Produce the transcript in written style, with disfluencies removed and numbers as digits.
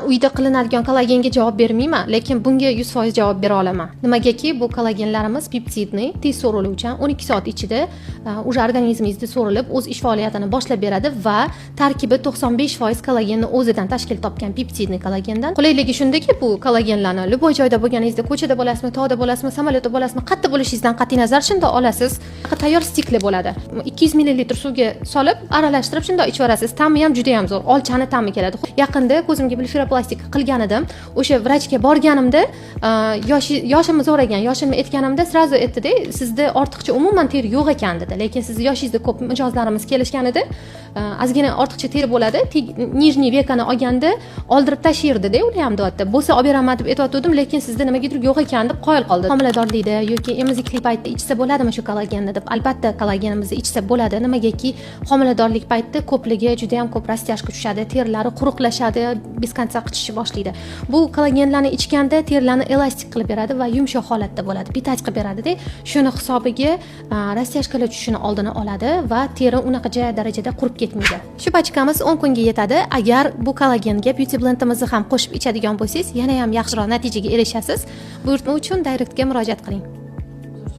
Uyda qilinadigan kollagenga javob bermayman, lekin bunga 100% javob bera olaman. Nimagaki, bu kollagenlarimiz пептидный, tez so'riluvchan, 12 soat ichida уже organizmingizda so'rilib, o'z ish faoliyatini boshlab beradi va tarkibi 95% kollagenni o'zidan tashkil topgan, пептидный kollagendan. Qulayligi shundaki, bu kollagenlarni любой joyda bo'lganingizda, ko'chada bo'lasizmi, tog'da bo'lasizmi, samolyotda bo'lasizmi, qayerda bo'lishingizdan qat'iy nazar, shundoq olasiz. Tayyor стик li bo'ladi, 200 millilitr suvga solib, aralashtirib, shundoq ichib yuborasiz. Ta'mi ham juda yam zo'r, olchani ta'mi keladi. Yaqinda ko'zimga блефаропла- qilgan edim. O'sha vrachga borganimda yoshimni so'ragan. Yoshimni aytganimda, сразу aytdida: "Sizda ortiqcha umuman teri yo'q ekan", dedi. "Lekin sizni yoshingizda ko'p mijozlarimiz kelishgan edi, ozgina ortiqcha teri bo'ladi, нижний века ni olganda oldirib tashlardida ular ham", deyapti. "Bo'lsa, olib beraman deb aytyotgandim, lekin sizda nimagadir yo'q ekan", deb qoyil qoldi. Homiladorlikda yoki emizikli paytda ichsa bo'ladimi shu kollagenni deb, albatta, kollagenimizni ichsa bo'ladi. Nimagaki, homiladorlik paytida ko'pligi juda yam ko'p растяжка tushadi, terilari quruqlashadi, без конца qichishishni boshlaydi. Bu kollagenlarni ichganda terilarni elastik qilib beradi va yumshoq holatda bo'ladi, питать qilib beradida. Shuni hisobiga растяжка lar tushishini oldini oladi va teri unaqa darajada qurib ketmaydi. Shu pachkamiz 10 kunga yetadi. Agar bu kollagenga Beauty Blendimizni ham qo'shib ichadigan bo'lsangiz, yana ham yaxshiroq natijaga erishasiz. Buyurtma uchun directga murojaat qiling.